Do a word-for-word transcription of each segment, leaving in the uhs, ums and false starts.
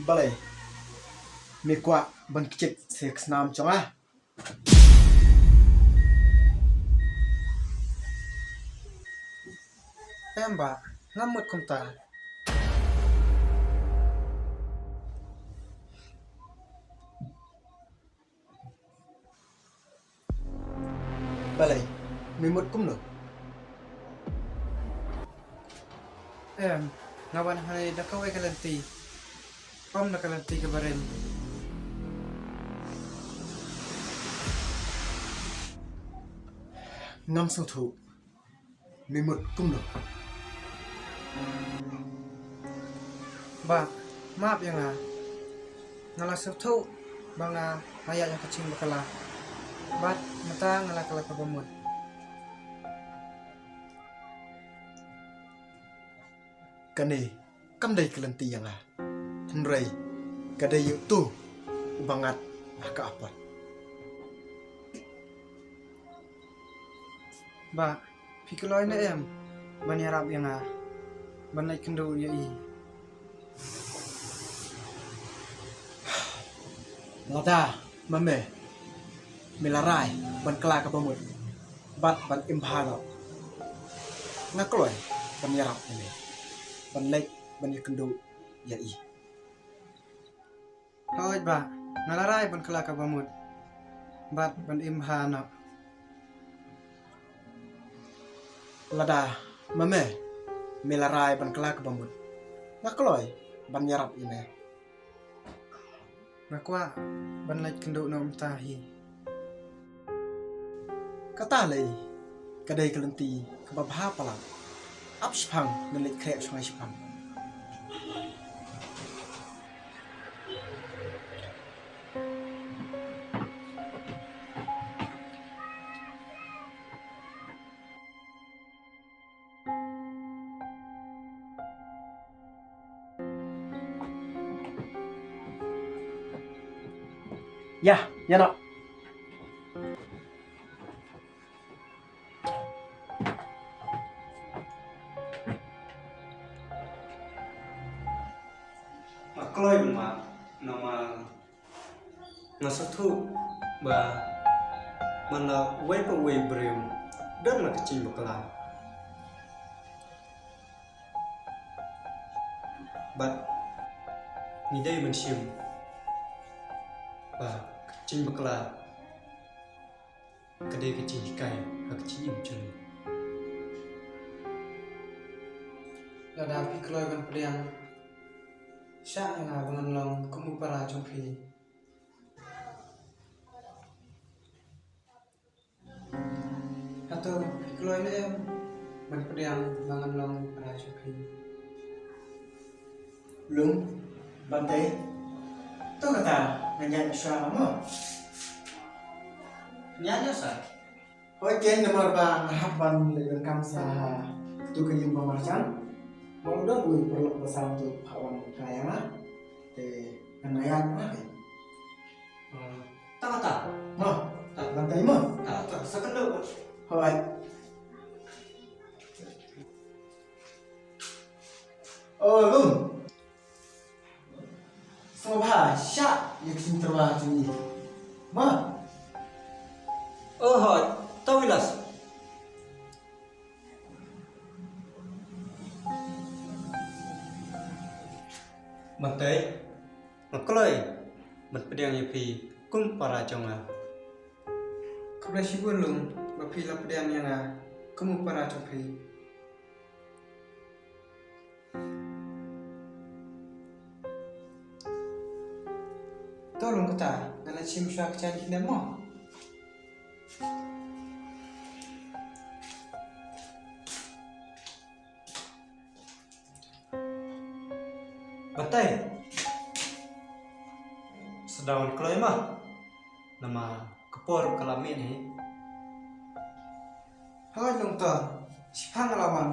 Balei me kwah ban kit se ka snam jong nga? Em bah, ngam mut kumta. Balei me mut kumno? Em, nga wan hangne da kawei ka lynti, ym da ka lynti kaba rim. Ngam sngewthuh me mut kumno. Bah, map ïa nga. Nga la sngewthuh ba nga la ïaid ha ka jingbakla, bad mynta nga la kylla kaba mut. Kane kam dei ka lynti ïa nga, hynrei ka dei ïa uto uba ngat ha ka apot. Bah, phi kloi ne em ban ïarap ïa nga ban leit kynduh ïa i? Lada ma me me la rai ban kylla kaba mut bad ban im bha noh, nga kloi ban ïarap ïa me ban leit ban ïakynduh ïa i. Hooid bah, nga la rai ban kylla kaba mut bad ban im bha noh. Lada ma me me la rai ban kylla kaba mut, nga kloi ban ïarap ïa me. Nga kwah ban leit kynduh noh mynta hi. Kata lei ka dei ka lynti kaba bha palat. Ap shaphang, ngan leit khreh shuwa shaphang. Ïa, ïa noh. Nga kloi ban map namar nga sngewthuh ba man la uwei pa uwei u briew don la ka jingbakla. Bad ngi dei ban shim ba ka jingbakla ka dei ka jinghikai ha ka jingim jong ngi. Lada phi kloi ban pdiang, shah ïa nga ba ngan long kum u para jong phi. Hato phi kloi ne em ban pdiang ba ngan long para jong phi? Lung, Bantei, to kata ngan ïaid shuwa mo. Ïaid noh sir. Hooid, ken namar ba nga hap ban leit donkam sa ha katu ka ïing ba marjan. Ba u don uwei u paralok ba sangtu ha wan kha ïa nga. Te ngan ïaid ma ke. Ta ta. Ma. Ta. Ban tai ma. Ta ta. Sa kynduh. Hooid. O Lum. Sngewbha shah ïa ka jingtyrwa jong ngi. Ma. O hooid, to Vilas. Bantei, nga kloi ban pdiang ïa phi kum para jong nga. Khublei shibun Lum ba phi la pdiang ïa nga kum u para jong phi. To Lum, kata ngan leit shim shuwa ka jaiñ khyndiat mo. Bantei, sdang kloi ma, namar ka por ka la miet hi. Hooid Lum, to shipang la wan.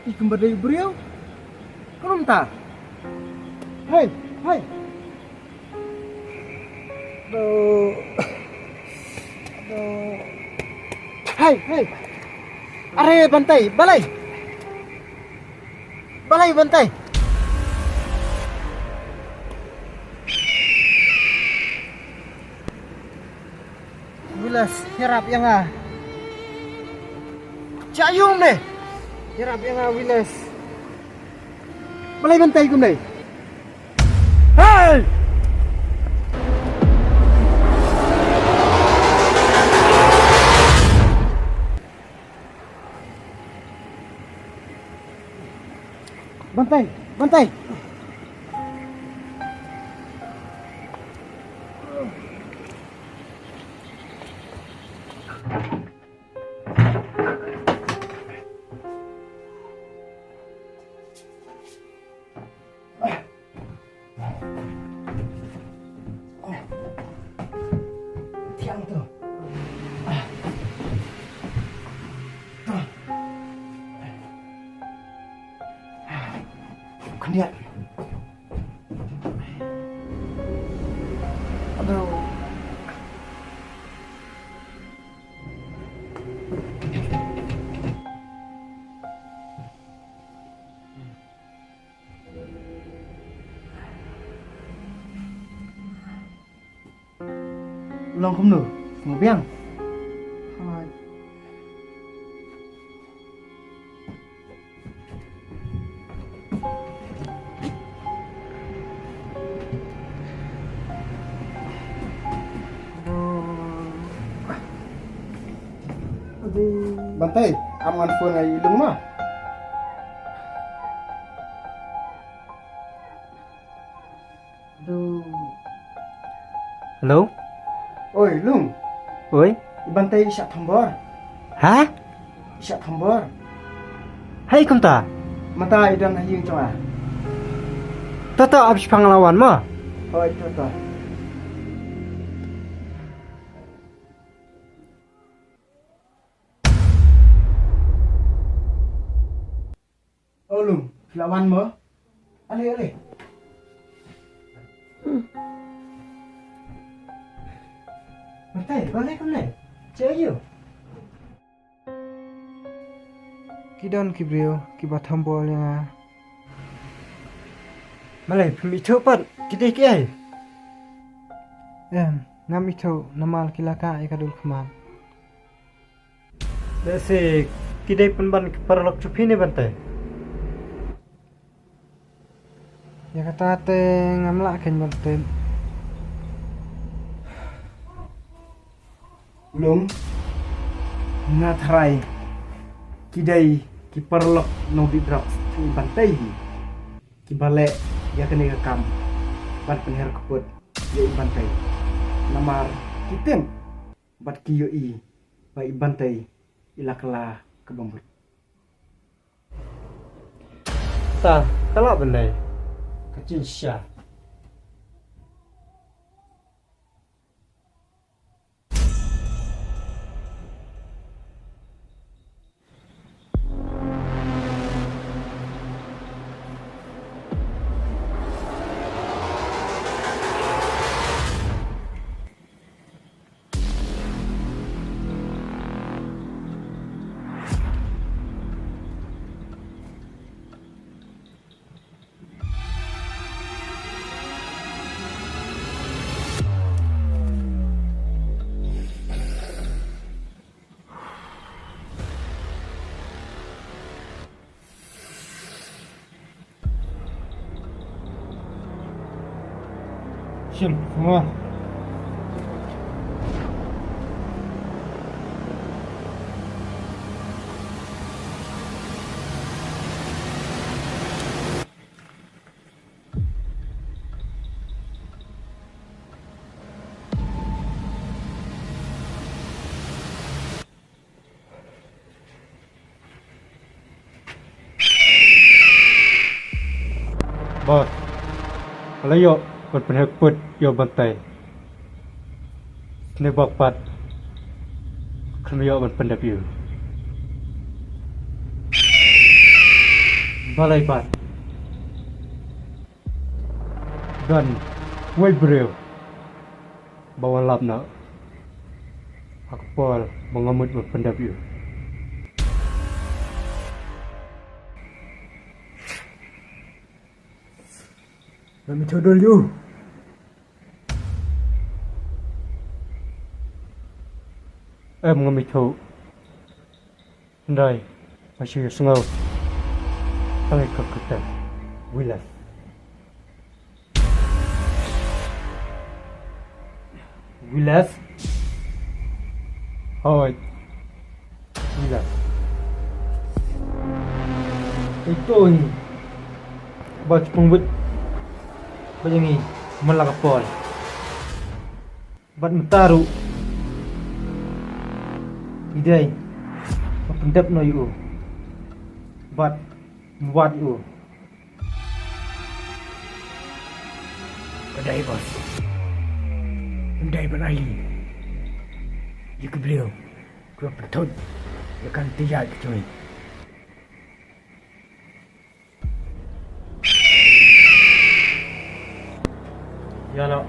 Ih, kumba dei u briew. Kumno mynta? Hei, hei. Aduh. Aduh. Hei, hei. Are Bantei, balei? Balei Bantei? Wiles, ïarap ïa nga. Cha yung ne. Ïarap ïa nga Wiles. Balei Bantei kumne? Hei! Bantei, Bantei. Thiang tu. Khyndiat. Aduh. Long kumno? Sngewbiang. Hooid. Bantei, ym ngan phone ïa i Lung mo. Hello. Oi, Lung. Oi. I Bantei i shah thombor. Ha? I shah thombor. Hai kumta. Mynta i don ha ïing jong nga. To to, ap shipang la wan mo. Oi, to to. O Lung, phi la wan mo? Ale, ale. Bantei, balei kumne? Che aïu? Ki don ki briew kiba thombor ïa nga. Balei phim ithuh pat ki dei kiei? Em, ngam ithuh namar ki la kah ïa ka dulkhmat. Lehse ki dei pynban ki paralok jong phi ne Bantei? Ïa kata te ngam lah kein ban tip. Lung, nga tharai ki dei ki paralok nongdih drugs jong i Bantei hi, kiba leh ïa kane ka kam ban pynher kput ïa i Bantei. Namar ki tip bad ki ïohi ba i Bantei i la kylla kaba mut. Ta, ka lah ban dei. Ka jingshisha. Shim, mo. Boss, nga la ïoh ban pynher kput ïa u Bantei. Sniewbok pat, khlem ïoh ban pyndep ïa u. Balei pat? Don wei briew ba wan lap noh ha ka por ba nga mut ban pyndep ïa u. Ngam ithuh dul ïa u. Em, ngam ithuh. Hynrei nga shu ïohsngew tang ïa ka kyrteng Willis. Willis? Hooid, Willis. Ito hi ba u shipang wit ba jong ngi man la ka por. Bad mynta ruh i dei ban pyndep noh ïa u bad ban wad ïa u. Ka dei, boss. Ym dei ban ai lynti ïa ki briew kiba pynthut ïa ka lynti ïaid ka jong ngi. Ïa noh,